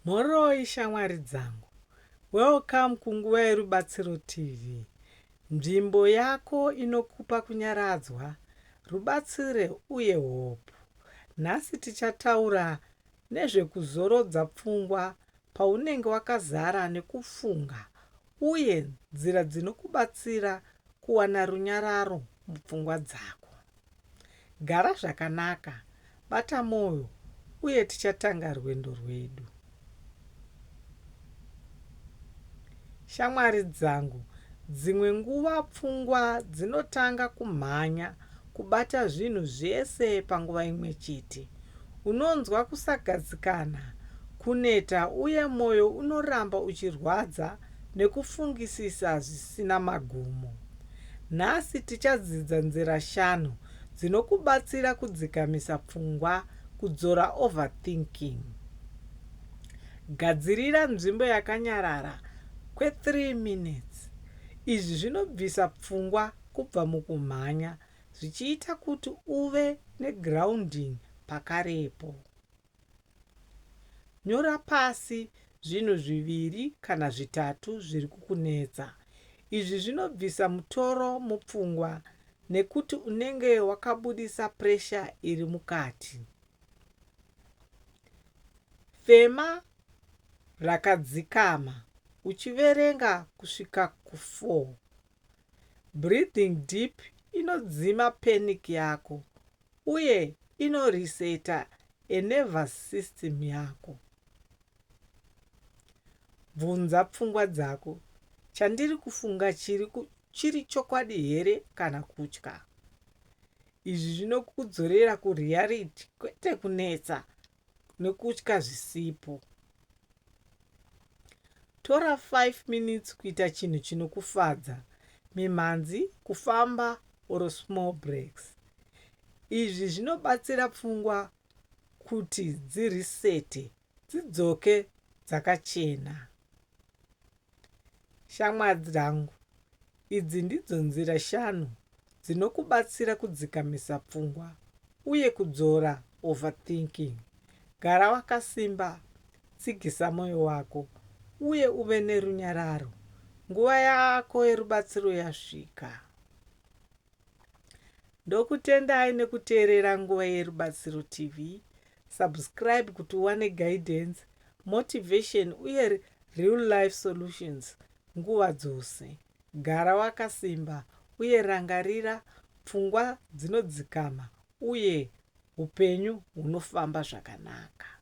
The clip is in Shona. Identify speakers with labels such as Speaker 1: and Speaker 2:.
Speaker 1: Mhoroi shamwari dzangu. Welcome kuNguva yeRubatsiro TV. Nzvimbo yako inokupa kunyaradzwa, rubatsire uye hope. Nhasi tichataura nezvekuzorodza pfungwa paunenge wakazara nekufunga uye nzira dzinokubatsira kuwana runyararo mupfungwa dzako. Gara zvakanaka, bata mwoyo uye tichatanga rwendo rwedu. Shamwari dzangu, dzimwe nguva pfungwa dzinotanga kumhanya kubata zvinhu zvese panguva imwe chete. Unonzwa kusagadzikana, kuneta uye mwoyo unoramba uchirwadza nekufungisisa zvisina magumo. Nhasi tichadzidza nzira shanu dzinokubatsira kudzikamisa pfungwa, kudzora overthinking. Gadzirira nzvimbo yakanyarara kwe3 minutes. Izvi zvinobvisa pfungwa kubva mukumhanya zvichiita kuti uve negrounding pakarepo. Nyora pasi zvinhu zviviri kana zvitatu zviri kukunetsa. Izvi zvinobvisa mutoro mupfungwa nekuti unenge wakabudisa pressure iri mukati. Fema rakadzikama uchiverenga kusvika ku4. Breathing deep inodzima panic yako uye inoreseta nervous system yako. Bvunza pfungwa dzako, chandiri kufunga chiri chokwadi here kana kutya? Izvi zvinokudzorera kureality kwete kunetsa nekutya zvisipo. Tora 5 minutes kuita chinhu chinokufadza, mimhanzi, kufamba or small breaks. Izvi zvinobatsira pfungwa kuti dzirisete dzidzoke dzakachena. Shamwari dzangu, idzi ndidzo nzira shanu dzinokubatsira kudzikamisa pfungwa uye kudzora overthinking. Gara wakasimba, tsigisa mwoyo wako uye uve nerunyararo. Nguva yako yerubatsiro yasvika. Ndokutendai nekuteerera Nguva yeRubatsiro TV. Subscribe kuti uwane guidance, motivation uye real life solutions nguva dzose. Gara wakasimba uye rangarira pfungwa dzinodzikama uye upenyu hunofamba zvakanaka.